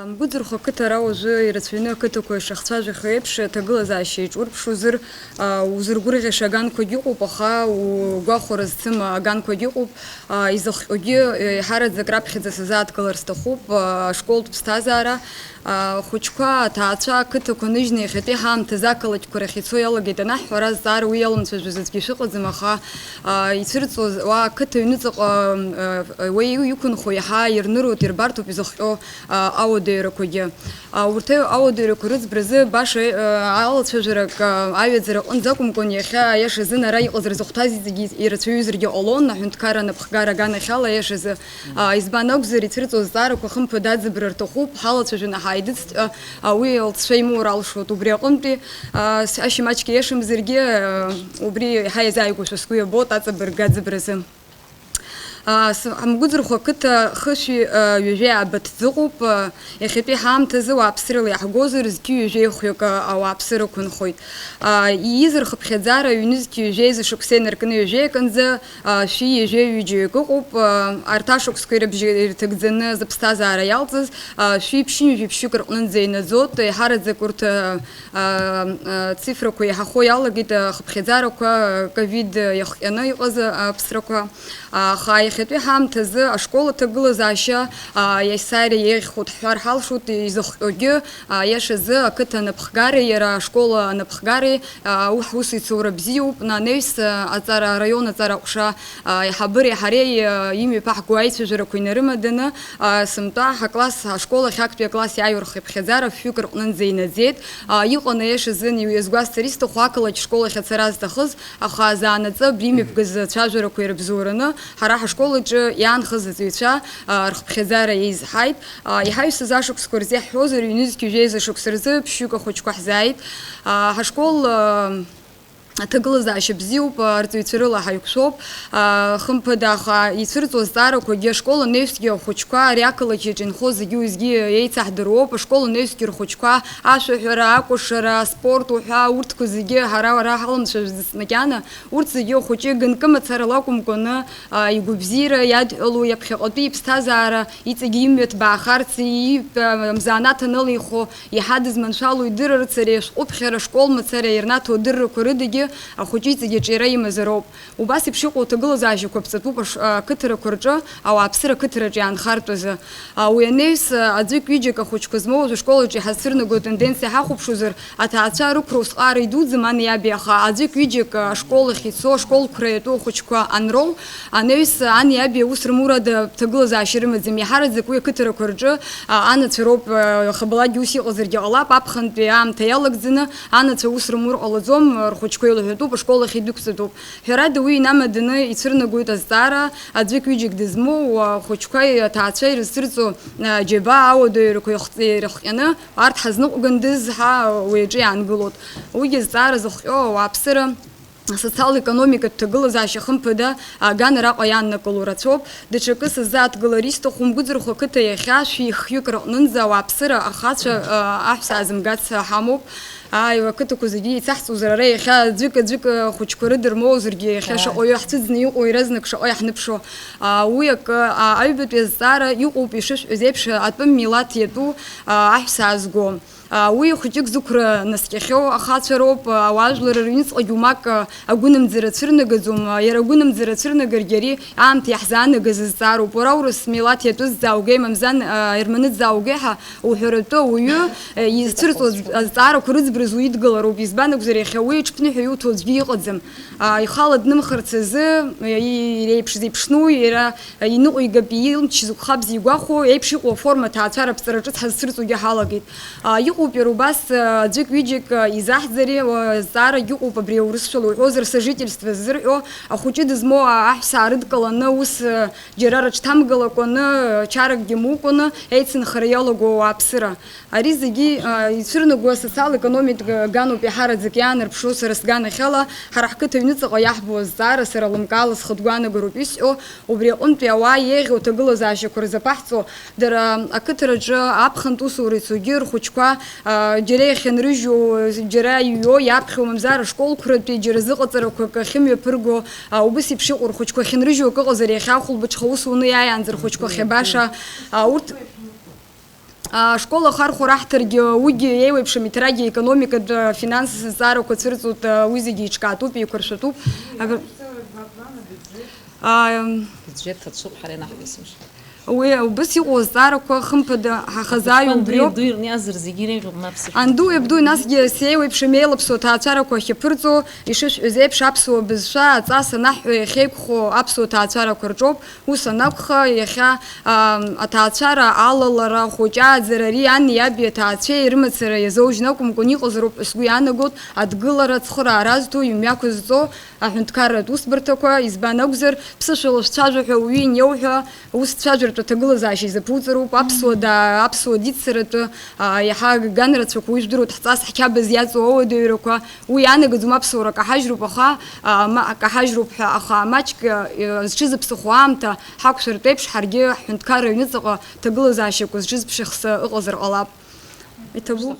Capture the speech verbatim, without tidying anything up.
Амгәыӡырхә ақыҭа ара уажәы ирацәаҩны ақыҭақәа ишахцәажәахьоу еиԥш, аҭагылазаашьа еиҿурԥшузар, а, узыргәырӷьаша аганқәагьы ыҟоуп, аха угәахәара зцым аганқәагьы ыҟоуп. А, изыхҟьогьы, е, еиҳараӡак раԥхьаӡа сазааҭгылар сҭахуп, а, ашколтә ԥсҭазаара. А, ахәыҷқәа, аҭаацәа ақыҭақәа ныжьны иахьатәи ҳаамҭазы ақалақьқәа рахь ицо иалагеит анаҳҳәо, ара азҵаара уи иаламцәажәоз аӡәгьы шәыҟаӡам, аха, а, ицәырҵуаз уа ақыҭа аҩныҵҟа, а, уи иқәынхо иаҳа ирныруеит, ирбарҭоуп изыхҟьо, а, ауадаҩрақәагьы. А, урҭ ауадаҩрақәа рыӡбразы баша, а, алацәажәарак, а, аҩаӡара аҟынӡа акәымкәан, иахьа аиашазын ара иҟаз рзыхәҭаз иҵегьы ирацәаҩызаргьы ҟалон, аҳәынҭқарра анапхгара аганахьала аиашазы. А, избан акәзар, ицәырҵуа азҵаарақәа хымԥада аӡыбра рҭахуп, ҳалацәажәаны ҳааидыҵт ҳәа, а, уи алҵшәа имоур алшоит. Убри аҟынтәи, а, с-, ашьамаҷк ииашамзаргьы, а, убри еиҳа иазааигәоушәа сгәы иабоит аҵабырг аӡыбразы. А, с-, Амгәыӡырхә ақыҭа хышәи, а, ҩажәи аабаҭ ӡыҟоуп. А, иахьатәи ҳаамҭазы уааԥсырала иаҳгозар, зқьи ҩажәеи хәҩык, а, ауааԥсыра ықәынхоит. А, ииз рхыԥхьаӡара ҩнызқьи ҩажәеи зышықәса инаркны ҩажәеи акынӡа, а, шәи ҩажәеи ҩыџьаҩык ыҟоуп. А, арҭ ашықәсқәа ирыбжьы-, ирҭагӡаны зыԥсҭазаара иалҵыз, а, шәи ԥшьынҩажәи ԥшьҩык рҟнынӡа инаӡоит. Еиҳараӡак урҭ, а, а, а, цифрақәа еиҳахо иалагеит, а, ахыԥхьаӡарақәа, а, ковид иахҟьаны иҟаз, а, аԥсрақәа. Аха иахьатәи ҳаамҭазы ашкол аҭагылазаашьа, а, иасааира еиӷьхоит ҳҳәар ҳалшоит, изыхҟьогьы, а, иашазы ақыҭа анапхгареи иара ашкол анапхгареи, а, уи ҳусеицура бзиоуп. Анаҩс, а, аҵара, араион аҵара аҟәша, а, аиҳабыреи ҳареи, а, имҩаԥаҳго аицәажәарақәа инарымаданы, а, сынтәа ҳакласс, ашкол ахь актәи акласс иааиуа рхыԥхьаӡара фҩык рҟнынӡа инаӡеит. А, иҟан аиашазы, иазгәасҭар исҭаху, ақалақь школ ахь ацара зҭахыз, аха заанаҵы абри имҩаԥгаз ацәажәарақәа ирыбзоураны, ҳара ҳашкол аҿы иаанхаз аҵаҩцәа, а, рхыԥхьаӡара еизҳаит. А, иҳаҩсыз ашықәсқәа рзы иаҳҳәозар, ҩнызқьи жәеиза шықәса рзы ԥшьҩык ахәыҷқәа ҳзааит. А, ҳашкол, а, аҭагылазаашьа бзиоуп, а, арҵаҩцәа рыла ҳаиқәшәоуп. А, хымԥада, аха ицәырҵуа азҵаарақәагьы ашкол анаҩсгьы ахәыҷқәа ари ақалақь иаҿ инхо зегьы уеизгьы еицаҳдыруоуп. Ашкол анаҩсгьы рхәыҷқәа ашәаҳәара, акәашара, аспорт уҳәа, урҭқәа зегьы ҳара уара ҳаламцәажәаӡац макьана, урҭ зегьы ахәыҷы ганкы мацарала акәымкәаны, а, игәабзиара иадҳәалоу, иаԥхьаҟатәи иԥсҭазаара иҵегьы имҩаҭбаахарц, иитәы, а, амзанат анылихо, иаҳа дызманшәало идырырц, ари ашәҟәыԥхьара, ашкол мацара ирнаҭо адыррақәа рыдагьы ахәыҷы иҵегьы аҿиара имазароуп. Убас еиԥш иҟоу аҭагылазаашьақәа ԥҵатәуп аш-, ақыҭарақәа рҿы, ауааԥсыра ақыҭараҿы иаанхартә азы. А, уи анаҩс, а, аӡәык-ҩыџьак ахәыҷқәа змоу уажәы ашкол аҿы иҳазцәырнаго атенденциа ҳахәаԥшуазар, аҭаацәа рықәра усҟак идуӡӡам ани-аби, аха аӡәык-ҩыџьак, а, ашкол ахь ицо, ашколқәра иатәу ахәыҷқәа анроу, анаҩс, а, ани-аби аус рмоура ада ҭагылазаашьа рымаӡам. Иаҳараӡак уи ақыҭарақәа рҿы, а, анацәа роуп, а, хабалагьы ус иҟазаргьы ҟалап, аԥхынтәи аамҭа иалагӡаны анацәа аус рымур ҟалаӡом, рхәыҷқәа еилаҳәатәуп, ашкол ахь идәықәҵатәуп. Ҳәарада, уи инамаданы ицәырнагоит азҵаара, аӡәык-ҩыџьак дызмоу, ахәыҷқәа, аҭаацәа ирызцәырҵуа, а, џьабаа ауадаҩрақәа ирыхҟьаны, арҭ ҳазныҟәгандаз ҳәа уи аҿы иаангылоит. Уигьы азҵаара зыхҟьо ауааԥсыра, асоциал-економикатә ҭагылазаашьа хымԥада, аган араҟа иааннакыло рацәоуп. Даҽакы сыззааҭгылар исҭаху, Мгәыӡырхә ақыҭа иахьа шәи хҩык рҟнынӡа ауааԥсыра ахацәа, а, аҳәса аазымгац ҳамоуп. Ааи, ақыҭақәа зегьы еицаҳҵозар, ара иахьа аӡәык-аӡәык ахәыҷқәа рыдырмоуазаргьы, иахьа шаҟаҩы ҳцәыӡны иҟоу иаразнак шаҟа иаҳныԥшуа. А, уи акы, а, аҩбатәи азҵаара иҟоуп, ишышәҳәаз еиԥш, атәым милаҭ иатәу, а, аҳәса аазго. А, уи хәыҷык зықәра наскьахьоу ахацәа роуп, а, ауаажәлар рыҩныҵҟагьы умак, а, агәынамӡара цәырнагаӡом, а, иара агәынамӡара цәырнагаргьы ари аамҭа иаҳзаанагаз азҵаароуп. Уара урыс милаҭ иатәызҵааугеи, мамзан, а, ерманыҵҵааугеи ҳәа уҳәаратәы ауаҩы, а, изцәырҵуа азҵаарақәа рыӡбараз уидгылароуп. Избан акәзар, иахьа уи иҽԥныҳәа иуҭо аӡәгьы иҟаӡам. А, ихала днымхарц азы, а, и-, иреиԥш зеиԥшну, иара, а, иныҟәигап, имч зықәхап зигәахәо, еиԥш иҟоу аформа аҭаацәара аԥҵара ҿыц ҳазцәырҵуагьы ҳалагеит. А, иҟоуп иара убас, а, аӡәык-ҩыџьак, а, изаҳӡари, а, зҵаарагь ыҟоуп, абри аурысшәала уҳәозар, сожительство ззырҳәо, ахәыҷы дызмоу а-, аҳәса аарыдкыланы, ус, а, џьара рыҽҭамгалакәаны, а, чаракгьы мукәаны, еицынхара иалаго ауааԥсыра. Ари зегьы, а, ицәырнагоу асоциал-економикатә гануп иаҳараӡак иаанарԥшуа сара сганахьала, ҳара ҳқыҭа аҩныҵҟа иаҳбо азҵаара сара лымкаала схатә гәаанагароуп исҳәо, убри аҟынтәи ауаа еиӷьу аҭагылазаашьақәа рзаԥаҳҵо, дара ақыҭараҿы аԥхынтә усура ицогьы рхәыҷқәа, а, џьара иахьынрыжьу, џьара иҩуа иаԥхьо, мамзар ашколқәратәи џьара зыҟаҵарақәак ахьымҩаԥырго, а, убыс еиԥш иҟоу рхәыҷқәа ахьынрыжьу акы ыҟазар, иахьа ахәылбыҽха аус уны иааиаанӡа рхәыҷқәа ахьабаша, а, урҭ Ашкол ахархәара аҳҭаргьы уигьы еиуеиԥшым, иҭарагьы аекономикатә, финанс зҵаарақәа цәырҵуеит, уи зегьы еиҿкаатәуп, еиқәыршәатәуп. Аб-, аа, Бюджет ацәоуп ҳара ианаҳҳәо есымша. Уи убыс иҟоу азҵаарақәа, хымԥада, ҳахазааҩ убриоуп. Анду иабду насгьы сеиуеиԥшым еилаԥсоу аҭаацәарақәа ахьаԥырҵо, ишышәҳәаз еиԥш, аԥсуа бызшәа аҵас анаҳҳәо иахьеиқәхо аԥсуа ҭаацәарақәа рҿоуп. Ус анакәха, иахьа, аа, аҭаацәара алалара хәыҷы ааӡара ари ани иаби аҭаацәеи рымацара иазоужьны акәымкәан иҟазароуп ҳәа сгәы иаанагоит, адгылара, ацхыраара зҭо, имҩақәызҵо аҳәынҭқарратә усбарҭақәа, избан акәзар, ԥсышәала шәцәажәа ҳәа уаҩы иниоуҳәа, ус цәажәартә аҭагылазаашьа изаԥуҵароуп, аԥсуа даа, аԥсуа диццаратәы, аа, иаҳа ган рацәақәа уи жәдыруеит, ҳҵас ҳқьабз иаҵоу ауадаҩрақәа, уи иаанагаӡом аԥсуара каҳажьроуп, аха, аа, ма-, каҳажьроуп ҳәа, аха маҷк, э, зҽызыԥсахуа аамҭа ҳақәшәартә еиԥш, ҳаргьы ҳҳәынҭқарра аҩныҵҟа ҭагылазаашьақәа зҽызԥшьахса ыҟазар ҟалап. Иҭабуп.